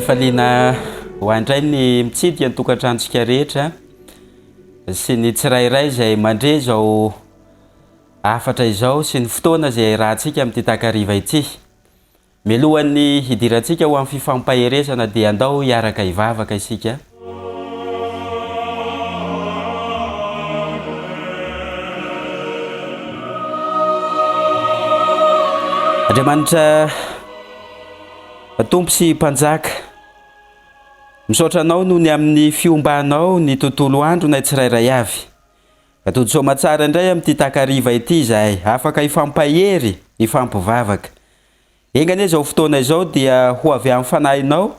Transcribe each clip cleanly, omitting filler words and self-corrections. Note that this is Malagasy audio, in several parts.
Fifaliana ho ahy indray ny mitsidika ny tokantranontsika rehetra sy ny tsirairay izay mandre izao hafatra izao sy ny fotoana izay iarahantsika amin'ity takariva ity. Mialohan'ny hidirantsika ho amin'ny fifampaherezana dia andao hiaraka hivavaka isika. Andriamanitra Tompo sy Mpanjaka, misaotra Anao noho ny amin'ny fiombanao ny tontolo andronay tsirairay avy. Atody soamatsara indray amin'ity takariva ity izahay, afaka hifampahery, hifampivavaka. Enga anie izao fotoana izao dia ho avy amin'ny Fanahinao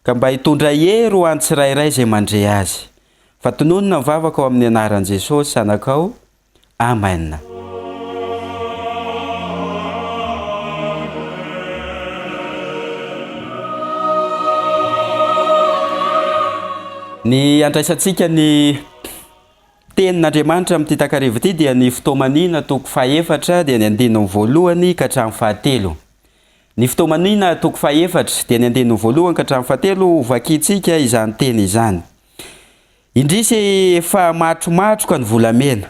ka mba hitondra hery ho an'ny tsirairay izay mandre azy. Fa tononina ny vavaka ao amin'ny anaran'i Jesosy Zanakao. Amen. Ny andraisantsika ny Tenin'Andriamanitra amin'ity takariva ity dia ny Fitaomaniana toko fahefatra dia ny andininy voalohany ka hatramin'ny fahatelo. Ny Fitaomaniana toko fahefatra dia ny andininy voalohany ka hatramin'ny fahatelo ho vakintsika izany teny izany. Indrisy efa matromatroka ny volamena.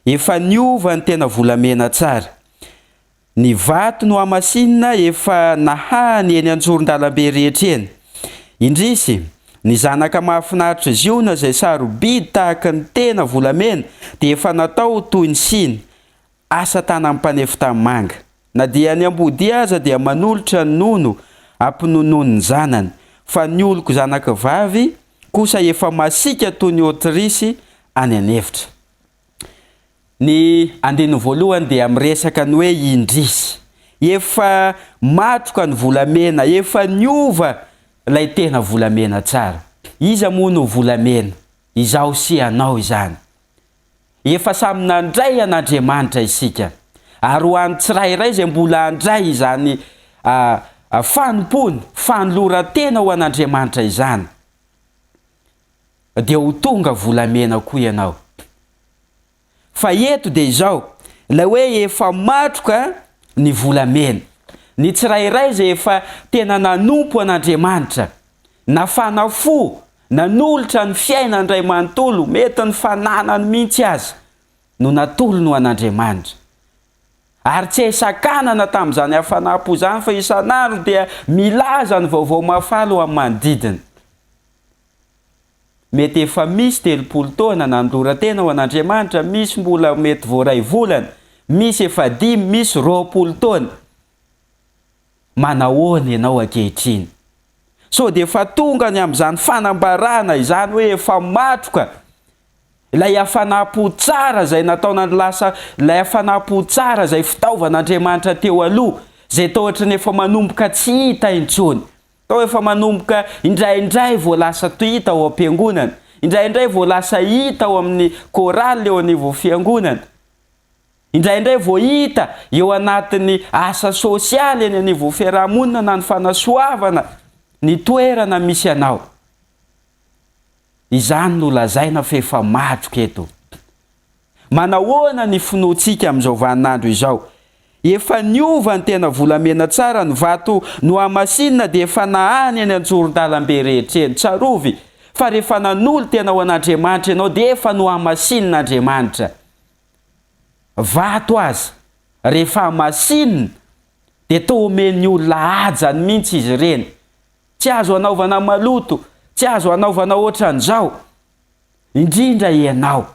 Efa niova ny tena volamena tsara. Ny vato nohamasinina efa nahahany eny an-tsoron-dalambe rehetra eny. Indrisy, ny zanaka mahafinaritr'i Ziona izay sarobidy tahaka ny tena volamena dia efa natao ho toy ny siny, asa tanan'ny mpanefy tanimanga. Na dia ny ambodia aza dia manolotra ny nono ampinonoiny ny zanany, fa ny oloko zanakivavy kosa efa masiaka toy ny aotirisy any an'efitra. Ny andininy voalohany dia miresaka ny hoe indrisy. Efa matroka ny volamena, efa niova ilay tena volamena tsara. Iza moa no volamena? Izaho sy ianao izany. Efa samy nandray an'Andriamanitra isika. Ary ho an'ny tsirairay izay mbola handray izany fanompoana, fanoloran-tena ho an'Andriamanitra izany, dia ho tonga volamena koa ianao. Fa eto dia izao, ilay hoe efa matroka ny volamena. Ny tsirairay izay efa tena nanompo an'Andriamanitra, nafana fo, nanolotra ny fiainany iray manontolo, mety ny fananany mihitsy aza no natolony ho an'Andriamanitra. Ary tsy hay sakanana tamin'izany hafanam-po izany fa isan'andro dia milaza ny vaovao mahafaly ho amin'ny manodidina. Mety efa misy 30 taona nanoloran-tena ho an'Andriamanitra, misy mbola mety vao iray volana, misy efa dimy, misy 20 taona. Manahoana ianao ankehitriny? Sao dia efa tonga ny amin'izany fanambarana izany hoe efa matroka ilay hafanam-po tsara izay nataon'ny lasa, ilay hafanam-po tsara izay fitaovan'Andriamanitra teo aloha, izay toa ohatran'ny efa manomboka tsy hita intsony. Tao efa manomboka indraindray vao lasa hita ao am-piangonana, indraindray vao lasa hita ao amin'ny chorale eo anivon'ny fiangonana, indraindray vao hita eo anatin'ny asa sosialy eny anivon'ny fiaraha-monina na ny fanasoavana ny toerana misy anao. Izany no lazaina fa efa matroka eto. Manahoana ny finoantsika amin'izao vaninandro izao? Efa niova ny tena volamena tsara, ny vato nohamasinina dia efa nahany eny an-joron-dalambe rehetra eny. Tsarovy fa rehefa nanolo-tena ho an'Andriamanitra ianao dia efa nohamasinin'Andriamanitra. Vato aza, rehefa hamasinina dia toa omen'ny olona hajany mihitsy izy ireny. Tsy azo anaovana maloto, tsy azo anaovana ohatran'izao. Indrindra ianao.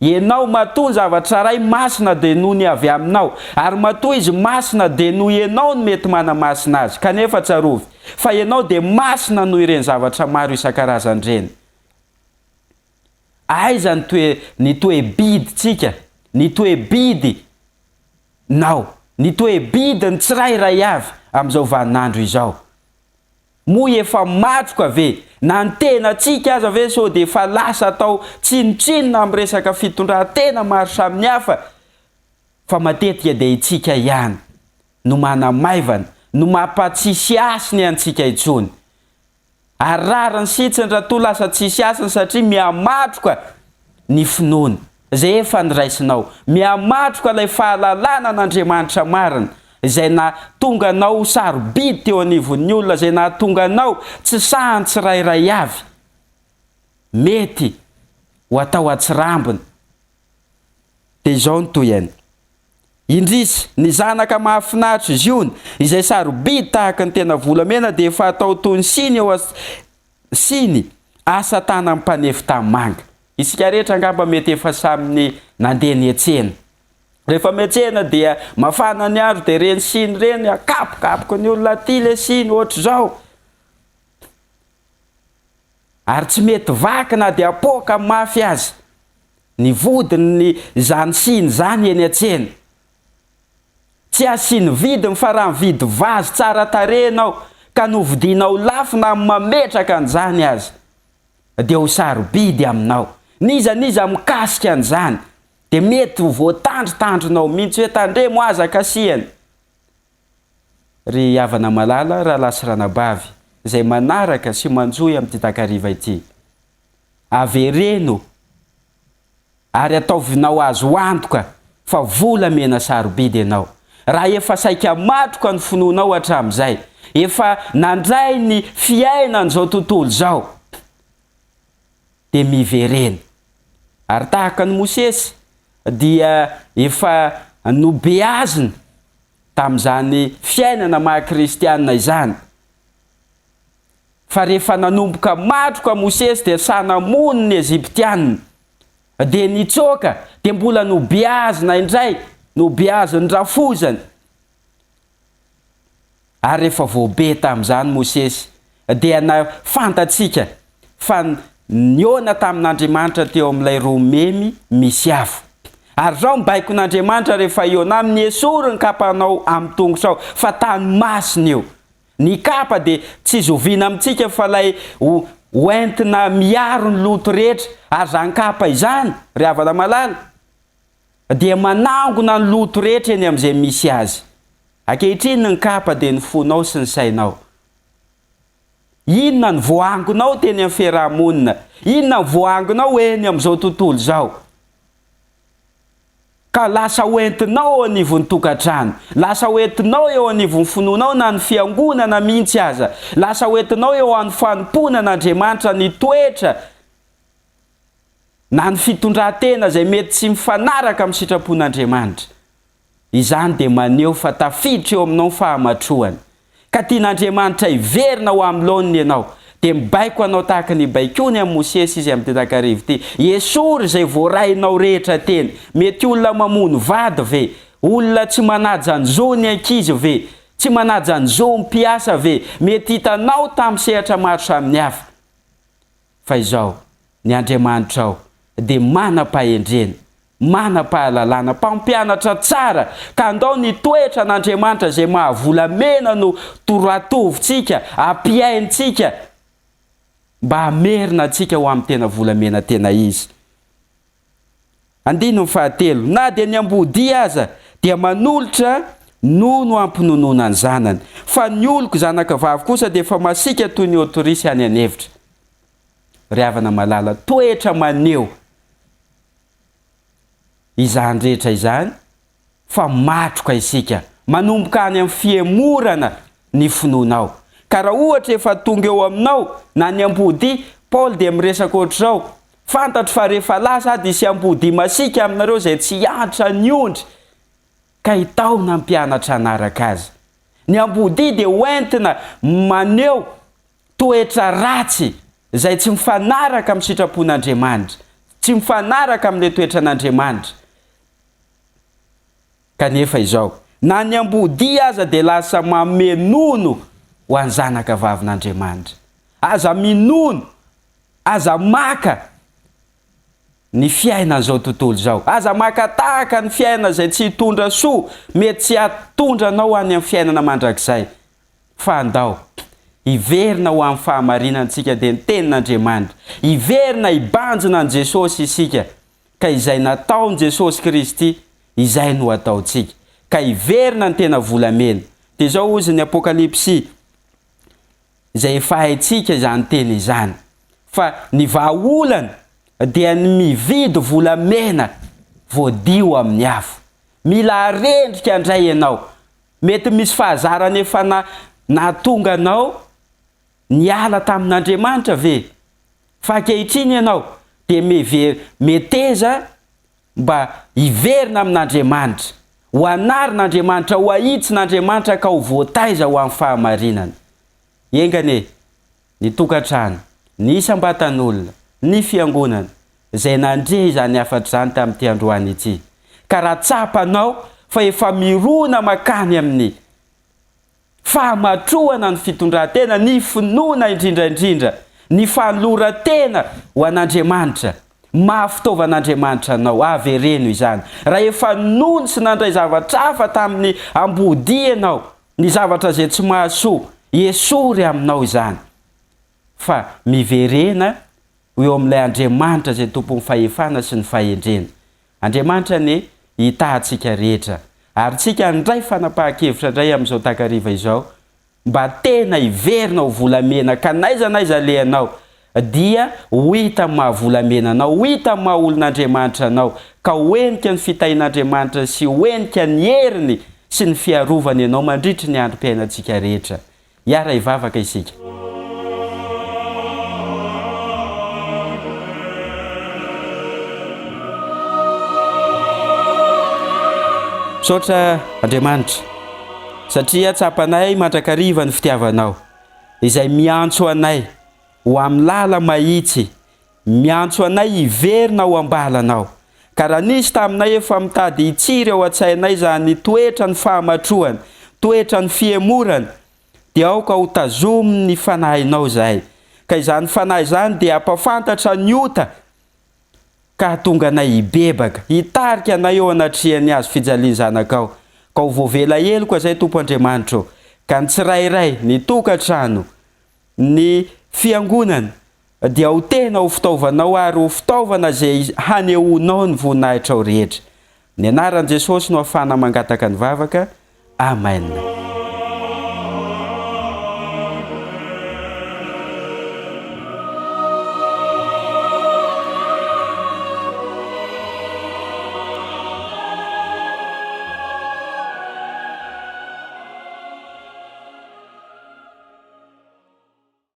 Ianao, matoa ny zavatra iray masina dia noho ny avy aminao, ary matoa izy masina dia noho ianao no mety manamasina azy. Kanefa tsarovy, fa ianao dia masina noho ireny zavatra maro isan-karazany ireny. Aiza ny toe, ny toe-bidintsika, ny toe-bidy nao, ny toe-bidin'ny tsirairay avy amin'izao vaninandro izao? Moa efa matroka ve? Na ny tenantsika aza ve sao dia efa lasa atao tsinontsinona amin'ny resaka fitondran-tena maro samihafa fa matetika dia itsika ihany no manamaivana, no mampatsisy hasiny antsika intsony. Ary rariny sy hitsiny raha toa lasa tsisy hasiny satria mihamatroka ny finoana izay efa noraisinao. Mihamatroka ilay fahalalana an'Andriamanitra marina. izay nahatonga anao ho sarobidy teo anivon'ny olona, izay nahatonga anao tsy sahan'ny tsirairay avy. Mety ho atao atsirambina. Dia izao no tohiny, Indrisy, ny zanaka mahafinaritr'i Ziona, izay sarobidy tahaka ny tena volamena dia efa atao toy ny siny eo siny asa tanan'ny mpanefy tanimanga. Isika rehetra angamba mety efa samy nandeha niantsena. Rehefa miantsena dia mafana ny andro dia ireny siny ireny akapokapoky ny olona aty ilay siny ohatr'izao. Ary tsy mety vaky na dia apoaka mafy aza ny vodiny izany siny izany eny an-tsena. Tsy asiany vidiny fa raha mividy vazy tsara tarehy ianao ka novidianao lafo na mametraka an'izany aza dia ho sarobidy aminao. N'iza n'iza mikasika an'izany dia mety ho voatandrintandrinao mihitsy hoe tandremo aza kasihana. Ry havana malala, rahalahy sy ranabavy izay manaraka sy manjohy amin'ity takariva ity, avereno ary ataovinao azo antoka fa volamena sarobidy ianao. Raha efa saika matroka ny finoanao hatramin'izay, efa nandray ny fiainan'izao tontolo izao, dia miverena. Ary tahaka an'i Mosesy dia efa nobeazina tamin'izany fiainana maha kristiana izany. Fa rehefa nanomboka matroka Mosesy dia sahy namono ny Egyptiana. Dia nitsoaka, dia mbola nobeazina indray, nobeazin'ny rafozany. Ary rehefa voabe tamin'izany Mosesy, dia na fantatsika fa nihaona tamin'Andriamanitra teo amin'ilay roimemy misy afo. Ary izao ny baikon'Andriamanitra rehefa hihaona aminy, Esory ny kapanao amin'ny tongotrao, fa tany masina io. Ny kapa dia tsy zoviana amintsika fa ilay ho entina miaro ny loto rehetra. Ary izany kapa izany, ry havana malala, dia manangona ny loto rehetra eny amin'izay misy azy. Ankehitriny ny kapa dia ny fonao sy ny sainao. Inona no voaangonao teny amin'ny fiaraha-monina? Inona no voaangonao eny amin'izao tontolo izao? Ka lasa ho entinao eo anivon'ny tokantrano, lasa ho entinao eo anivon'ny finoanao na ny fiangonana mihitsy aza, lasa ho entinao eo amin'ny fanompoana an'Andriamanitra ny toetra na ny fitondran-tena izay mety tsy mifanaraka amin'ny sitrapon'Andriamanitra. Izany dia maneho fa tafiditra eo aminao ny fahamatrohana. Ka tian'Andriamanitra hiverina ho amin'ny laoniny ianao. Dia mibaiko anao tahaka ny nibaikoany an'i Mosesy Izy amin'ity takariva ity, Esory izay voarainao rehetra teny. Mety olona mamono vady ve? Olona tsy manaja ny zon'ny ankizy ve? Tsy manaja ny zon'ny mpiasa ve? Mety hitanao tamin'ny sehatra maro samihafa. Fa izao, ny Andriamanitrao dia manam-pahendrena, manam-pahalalana, mpampianatra tsara, ka andao ny toetran'Andriamanitra izay mahavolamena no toratovintsika, ampiaintsika, mba hamerina antsika ho amin'ny tena volamena tena izy. Andininy fahatelo, Na dia ny ambodia aza dia manolotra nono hampinonoana ny zanany, fa ny oloko zanakavavy kosa dia efa masiaka toy ny otorisy any an'efitra. Ry havana malala, toetra maneho izany rehetra izany fa matroka isika, manomboka any amin'ny fihemorana ny finoanao. Ka raha ohatra efa tonga eo aminao na ny ambodia, Paoly dia miresaka ohatr'izao, Fantatro fa rehefa lasa aho dia hisy ambodia masiaka aminareo izay tsy hiantra ny ondry ka hitaona mpianatra hanaraka azy. Ny ambodia dia hoentina maneho toetra ratsy izay tsy mifanaraka amin'ny sitrapon'Andriamanitra, tsy mifanaraka amin'ilay toetran'Andriamanitra. Kanefa izao, na ny ambodia aza dia lasa manome nono ho an'ny zanaka vavin'Andriamanitra. Aza minono, aza maka ny fiainan'izao tontolo izao. Aza maka tahaka ny fiainana izay tsy hitondra soa, mety tsy hahatondra anao any amin'ny fiainana mandrakizay. Fa andao hiverina ho amin'ny fahamarinantsika dia ny Tenin'Andriamanitra. Hiverina hibanjina an'i Jesosy isika ka izay nataon'i Jesosy Kristy izay no ataontsika. Ka hiverina ny tena volamena. Dia izao hozy ny Apokalypsy izay efa haintsika izany teny izany fa ny vahaolana dia ny mividy volamena voadio amin'ny afo. Mila arendrika indray ianao. Mety misy fahazarana efa na nahatonga anao niala tamin'Andriamanitra ve? Fa ankehitriny ianao dia miver meteza mba hiverina amin'Andriamanitra, ho anarin'Andriamanitra, ho ahitsin'Andriamanitra ka ho voataiza ho amin'ny fahamarinana. Enga anie ny tokantrano, ny isam-batan'olona, ny fiangonana izay nandre izany hafatra izany tamin'ity androany ity, ka raha tsapanao fa efa mirona mankany amin'ny fahamatrohana ny fitondran-tena, ny finoana indrindra indrindra, ny fanoloran-tena ho an'Andriamanitra, maha fitaovan'Andriamanitra anao, avereno izany. Raha efa nony sy nandray zavatra hafa tamin'ny ambodia ianao, ny zavatra izay tsy mahasoa, esory aminao izany, fa miverena ho eo amin'ilay Andriamanitra izay tompon'ny fahefana sy ny fahendrena. Andriamanitra anie hitaha antsika rehetra, ary tsika handray fanapahan-kevitra indray amin'izao takariva izao, mba tena hiverina ho volamena ka n'aiza n'aiza alehanao dia ho hita amin'ny maha volamena anao, ho hita amin'ny maha olon'Andriamanitra anao, ka ho henika ny fitahian'Andriamanitra sy ho henika ny heriny sy ny fiarovany ianao mandritry ny androm-piainantsika rehetra. Hiara-hivavaka isika. Misaotra Andriamanitra satria tsapanay mandrakariva ny fitiavanao izay miantso anay ho amin'ny lala mahitsy, miantso anay hiverina ao am-balanao. Ka raha nisy taminay efa mitady hitsiry ao an-tsainay izany toetra ny fahamatrohana, toetra ny fihemorana, dia aoka ho tazomin' ny Fanahinao izahay. Ka izany Fanahy izany dia hampafantatra ny ota ka hahatonga anay hibebaka, hitarika anay eo anatrehan'ny hazo fijalian'ny Zanakao, ka ho voavela heloka izay, Tompo Andriamanitra ô, ka ny tsirairay, ny tokantrano, ny fiangonana, dia ho tena ho fitaovanao ary ho fitaovana izay hanehoanao ny voninahitrao rehetra. Ny anaran'i Jesosy no afahana mangataka ny vavaka. Amen.